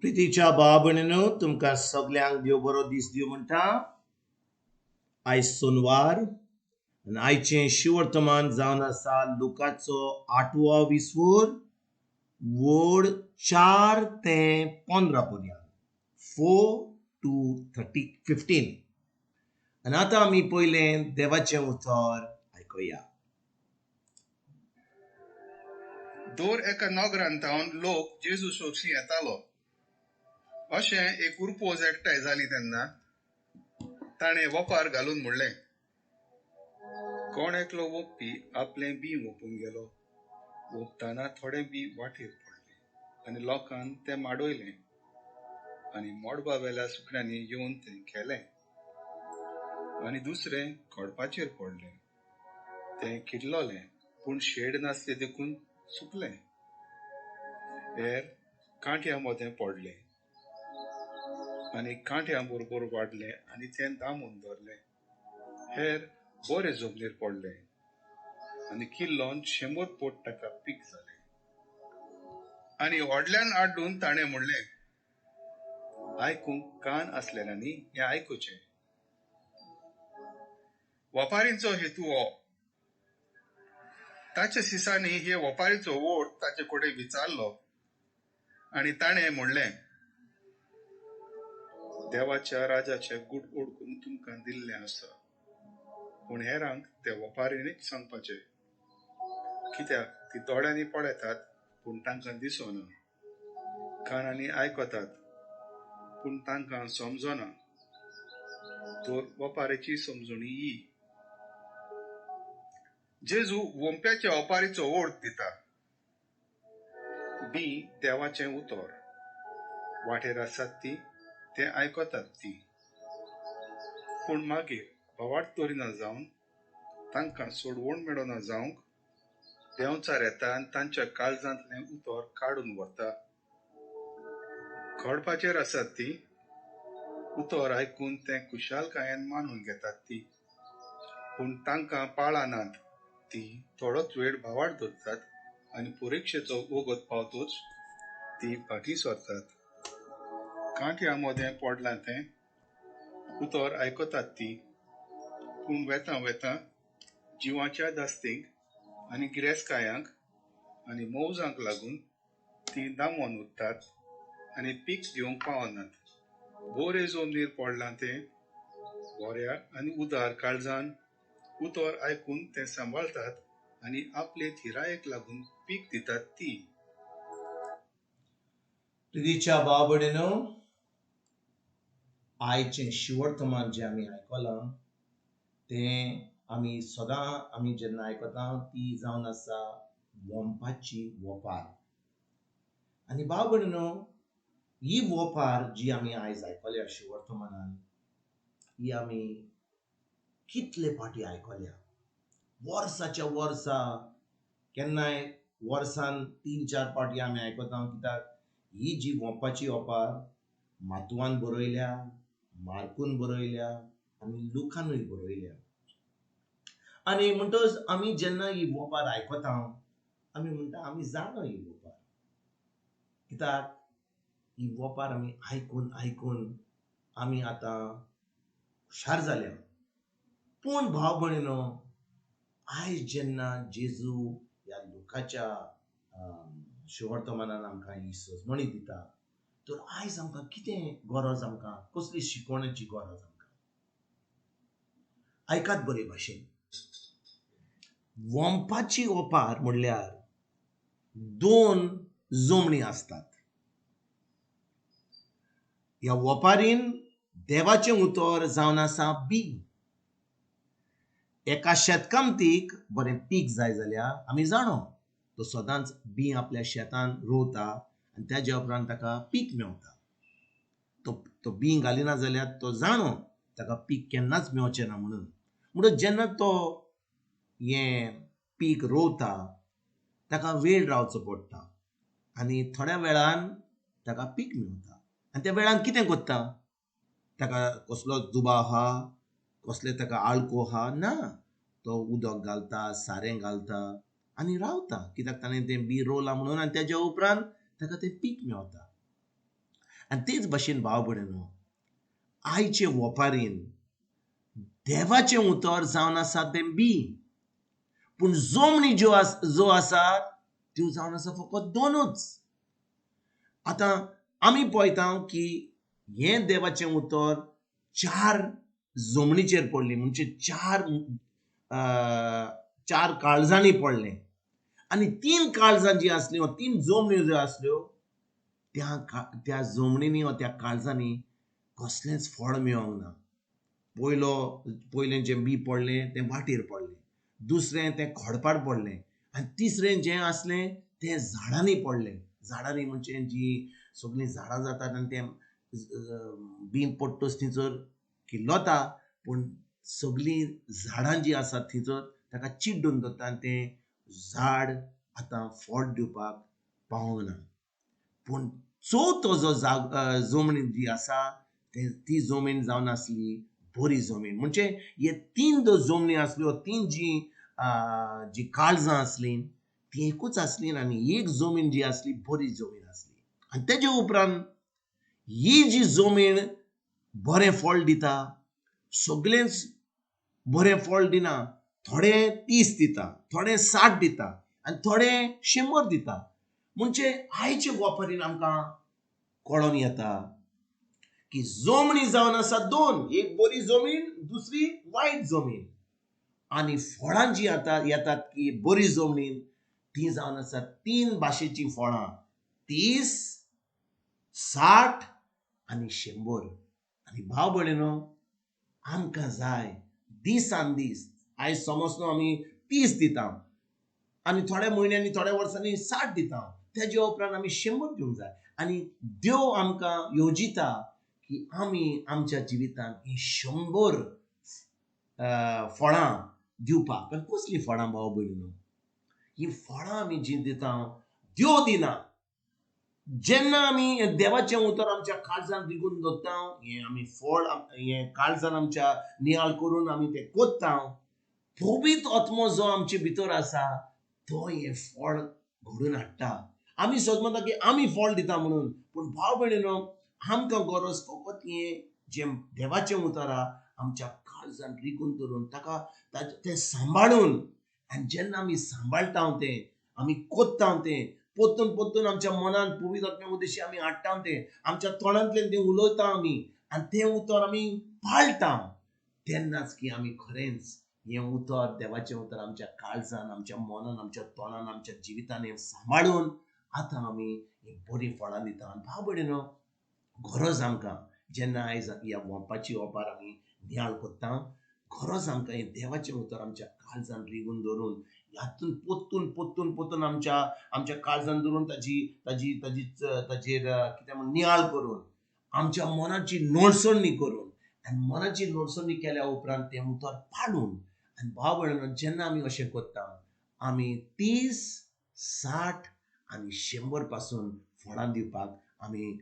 प्रितीच्या भाव भयणीनो, तुमकां सगल्यांक देव बरो दीस दिवं म्हणटा. आयज सोनवार आनी आयचें शिवर्तमान जावन आसा लुकाचो 8वो विस्वूर वड 4 ते 15 पर्यंत, 4 to 15. आनी आतां आमी पयलें देवाचें उतर आयकुया. दर एका नगरांत थावन लोक जेजू सोगशीं येतालो. अशें एक उरपोज एकठांय जाली तेन्ना ताणें वपार घालून म्हणलें, कोण एकलो वोपपी आपलें बीं वोपूंक गेलो. वोपतना थोडें बीं वाटेर पडलें आनी लोकान तें माडयलें आनी मोडबा वेल्या सुकण्यांनी येवन तें खेलें. आनी दुसरें खडपाचेर पडलें, तें किल्लोलें पूण शेड नासलें देखून सुकलें. हेर कांट्या मदें पडलें आनी कांट्या बरोबर वाडलें आनी तें दामून धरलें. हेर बरे जमनीर पडलें आनी किल्लोन 100 पट ताका पीक जालें. आनी व्हडल्यान आड्डून ताणें म्हणलें, आयकूंक कान आसलेल्यांनी हें आयकुचें. वपारींचो हेतू हो. ताच्या सिसांनी हे वपारीचो ओड ताचे कडेन विचारलो आनी ताणें म्हणलें, देवाच्या राजाचें गूट ओडकूंक तुमकां दिल्लें आसा, पूण हेरांक ते वपारीनीच सांगपाचें. कित्याक ती दोळ्यांनी पळयतात पूण तांकां दिसना, कानांनी आयकतात पूण तांकां समजना. तर वपारीची समजणी ही. जेजू वोंप्याच्या ओपारीचो ओर्द दिता. बीं देवाचें उतर, वाटेर आसात ती तें आयकतात ती, पूण मागीर भवाट दवरिना जावन तांकां सोडवण मेळना जावंक देंवचार येता आनी तांच्या काळजांतलें उतर काडून व्हरता. खडपाचेर आसात ती उतर आयकून तें खुशालकायेन मानून घेतात ती, पूण तांकां पाळां नात. ती थोडोच वेळ भावाट दवरतात आनी परिक्षेचो वगत पावतोच ती फाटीं सरतात. कांट्या मदें पडलां तें उतर आयकतात ती, पूण वेता वेता जिवाच्या दास्तींक आनी गिरेस्तकायांक आनी मौजांक लागून ती दामोन उरतात आनी पीक घेवंक पावनात. बरे जमनीर पडलां तें बऱ्या आनी उदार काळजान उतर आयकून तें सांबाळतात आनी आपले थिरायेक लागून पीक दितात ती. प्रितीच्या भाव भयणीनो, आयचें शिवर्तमान जें आमी आयकलां तें आमी सदां आमी जेन्ना आयकता ती जावन आसा वोंपाची वोपार. आनी भाव भयणीनो, ही वोपार जी आमी आयज आयकल्या शिवर्तमानान, ही आमी कितले फावटी आयकल्या. वर्साच्या वर्सा, केन्नाय वर्सान 3-4 फावटी आमी आयकता. कित्याक ही जी वोंपाची ओपार मातवान बरयल्या, मार्कून बरयल्या आनी लुकानूय बरयल्या. आनी म्हणटच आमी जेन्ना ही वोपार आयकता आमी म्हणटा आमी जाणा ही वोपार, कित्याक ही वोपार आमी आयकून आयकून आमी आतां हुशार जाल्या. पूण भाव भयणीनो, आयज जेन्ना जेजू ह्या लुकाच्या शिवर्तमानान आमकां ही सजमणी दिता, तर आयज आमकां कितें गरज, आमकां कसली शिकवणेची गरज आमकां? आयकात बरे भाशेन. वोंपाची ओपार म्हणल्यार 2 जमणी आसतात. ह्या वोपारीन देवाचें उतर जावन आसा बीं. एका शेतकामतीक बरें पीक जाय जाल्यार आमी जाणो तो सदांच बीं आपल्या शेतान रोवता आनी ताज्या उपरांत ताका पीक मेवता. तो बीं घालिना जाल्यार तो जाणो ताका पीक केन्नाच मेवचें ना म्हणून. म्हणून जेन्ना तो हें पीक रोवता ताका वेळ रावचो पडटा आनी थोड्या वेळान ताका पीक मेवता. आनी त्या वेळान कितें करता, ताका कसलो दुबाव आहा, कसले ताका आळको आहा ना, तो उदक घालता, सारें घालता आनी रावता, कित्याक ताणें तें बीं रोवलां म्हणून. आनी ताज्या उपरांत ताका तें पीक मेवता. आनी तेच भाशेन भाव भयणीनो, आयचे वोपारीन देवाचें उतर जावन आसा तें बी, पूण जमनी ज्यो जो आसा त्यो जावन आसा फकत दोनूच. आतां आमी पळयता की हें देवाचें उतर चार जमनीचेर पडलें, म्हणजे चार काळजांनी पडलें. आनी तीन काळजां जीं आसलीं वा तीन जमन्यो ज्यो आसल्यो त्या जमनींनी वा त्या काळजांनी कसलेंच फळ मेळोंक ना. पयलें जें बी पडलें तें वाटेर पडलें, दुसरें तें खडपार पडलें, आनी तिसरें जें आसलें तें झाडांनी पडलें. झाडांनी म्हणजे जीं सगळीं झाडां जातात आनी तें बी पडटच थंयसर किल्लता, पूण सगळीं झाडां जीं आसात थंयसर ताका चिड्डून दवरता आनी तें झाड आतां फळ दिवपाक पावूंक ना. पूण चवथो जो जमनी जी आसा ती जमीन जावन आसली बरी जमीन. म्हणजे हे तीन ज्यो जमनी आसल्यो, तीन जी जी काळजां आसलीं ती एकूच आसली आनी एक जमीन जी आसली बरी जमीन आसली. आनी तेजे उपरांत ही जी जमीन बरें फळ दिता, सगळेंच बरें फळ दिना, थोडे 30 दिता, थोडे 60 दिता आनी थोडे 100 दिता. म्हणजे आयचे वापरीन आमकां कळोन येता की जमनी जावन आसा दोन, एक बरी जमीन, दुसरी वायट जमीन. आनी फळां जी आतां येतात की बरी जमनीन ती जावन आसा तीन भाशेचीं फळां, 30, 60 आनी 100. आनी भाव भयणीनो, आमकां जाय दिसान दीस. आयज समज न्हू आमी 30 दिता आनी थोड्या म्हयन्यांनी थोड्या वर्सांनी 60 दिता, तेजे उपरांत आमी 100 दिवंक जाय. आनी देव आमकां येवजिता की आमी आमच्या जिवितांत ही 100 फळां दिवपाक. आनी कसलीं फळां भाव भयणीनो? ही फळां आमी जीं दिता देव दिना. जेन्ना आमी देवाचें उतर आमच्या काळजान रिगून दवरता, हें आमी फळ हें काळजान आमच्या नियाळ करून आमी तें कोत्ता, पवित्र आत्मो जो आमचे भितर आसा तो हें फळ घडून हाडटा. आमी समजता की आमी फळ दिता म्हणून, पूण भाव भयणीनो, आमकां गरज फकत हें जें देवाचें उतर आहा आमच्या काळजान रिगून दवरून ताका तें सांबाळून, आनी जेन्ना आमी सांबाळटा तें, आमी कोत्ता तें, पोत्तून पोत्तून आमच्या मनान पवित्र आत्म्या उद्देशी आमी हाडटा तें, आमच्या तोंडांतल्यान तें उलयता आमी आनी तें उतर आमी पाळटा, तेन्नाच की आमी खरेंच हें उतर देवाचें उतर आमच्या काळजान, आमच्या मनान, आमच्या तोंडान, आमच्या जिवितान हें सांबाळून आतां आमी हीं बरीं फळां दिता. आनी भाव भयणीनो, गरज आमकां जेन्ना आयज ह्या वोंपाची ओपार आमी नियाळ करता, गरज आमकां हें देवाचें उतर आमच्या काळजान रिगून दवरून हातून पोत्तून पोत्तून पोत्तून आमच्या आमच्या काळजान दवरून ताजी ताजी ताजी ताजेर कितें म्हण नियाळ करून आमच्या मनाची नोळसणी करून, आनी मनाची नोळसणी केल्या उपरांत तें उतर पाळून, आनी भाव भयणीनो, जेन्ना आमी अशें करता आमी 30, 60 आनी 100 पासून फळां दिवपाक आमी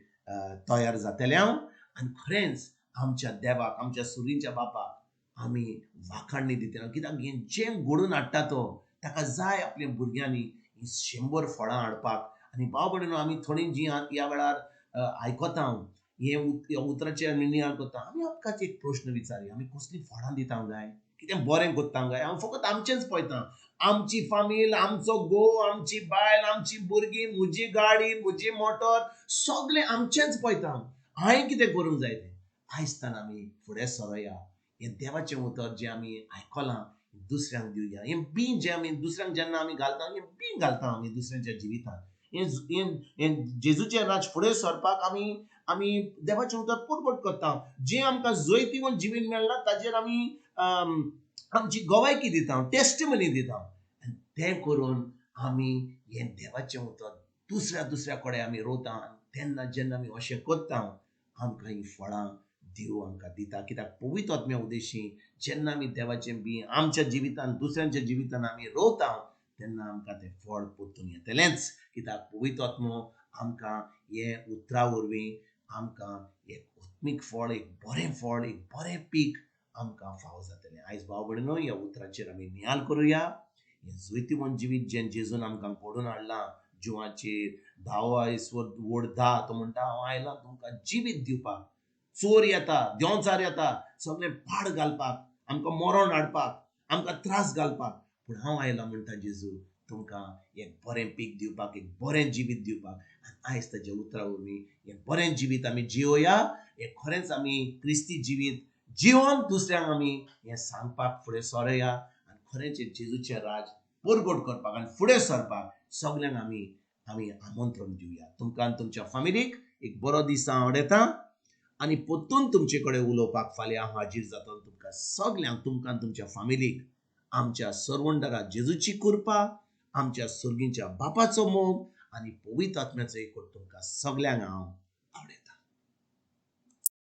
तयार जातले. आनी खरेंच आमच्या देवाक, आमच्या सुरींच्या बापाक आमी वाखाणणी दितले. कित्याक हें जें घडोवन हाडटा तो ताका जाय आपल्या भुरग्यांनी हीं 100 फळां हाडपाक. आनी भाव भयणीनो, आमी थोडीं जीं ह्या वेळार आयकता, हे उतराचेर आमी नियाळ करता, आमी आपकाच एक प्रश्न विचारया, आमी कसलीं फळां दिता काय, कितें बरें करता काय? हांव फकत आमचेंच पळयता, आमची फामील, आमचो घोव, आमची बायल, आमची भुरगीं, म्हजी गाडी, म्हजी मोटर, सगळें आमचेंच पळयता. हांवें कितें करूंक जाय तें आयज आमी फुडें सरोया. हें देवाचें उतर जें आमी आयकलां दुसऱ्यांक दिवया. हें बी जें आमी दुसऱ्यांक जेन्ना आमी घालता, हें बी घालता आमी दुसऱ्यांच्या जिवितांत. हें जेजूचें राज फुडें सरपाक आमी आमी देवाचें उतर परगट करता. जें आमकां जैतिवंत जिवीत मेळ्ळां ताजेर आमी आमची गवायकी दिता, टेस्टिमनी दिता. आनी तें करून आमी हें देवाचें उतर दुसऱ्या दुसऱ्या कडेन आमी रोवता. तेन्ना जेन्ना आमी अशें करता आमकां हीं फळां देव आमकां दिता. कित्याक पवित्र आत्म्या उद्देशी जेन्ना आमी देवाचें बी आमच्या जिवितान दुसऱ्यांच्या जिवितान आमी रोवता तेन्ना आमकां तें फळ परतून येतलेंच. कित्याक पवित्र आत्मो आमकां हें उतरा वरवीं आमकां एक आत्मीक फळ, एक बरें फळ, एक बरें पीक आमकां फावो जातलें. आयज भाव भयणीनो, ह्या उतराचेर आमी नियाळ करुया. हें जैतिवंत जिवीत जें जेजून आमकां घडोवन हाडलां, जिवाचेर धावो आयस वड 10 तो म्हणटा हांव आयला तुमकां जिवीत दिवपाक. चोर येता, देंवचार येता सगळें पाड घालपाक, आमकां मरण हाडपाक, आमकां त्रास घालपाक, पूण हांव आयला म्हणटा जेजू तुमकां एक बरें पीक दिवपाक, एक बरें जिवीत दिवपाक. आनी आयज ताच्या उतरां वरवीं हें बरें जिवीत आमी जियोया, हें खरेंच आमी क्रिस्ती जिवीत जिवन दुसऱ्यांक आमी हें सांगपाक फुडें सरया आनी खरेंच जेजूचें राज परगट करपाक आनी फुडें सरपाक सगल्यांक आमी आमी आमंत्रण दिवया. तुमकां आनी तुमच्या फामिलीक एक बरो दीस हांव आवडयता आनी परतून तुमचे कडेन उलोवपाक फाल्यां हांव हाजीर जातलो. तुमकां सगल्यांक, तुमकां आनी तुमच्या फामिलीक आमच्या सरवंडरा जेजूची कृपा, आमच्या सर्गीच्या बापाचो मोग आनी पवित्र आत्म्याचो एकवट तुमकां सगल्यांक हांव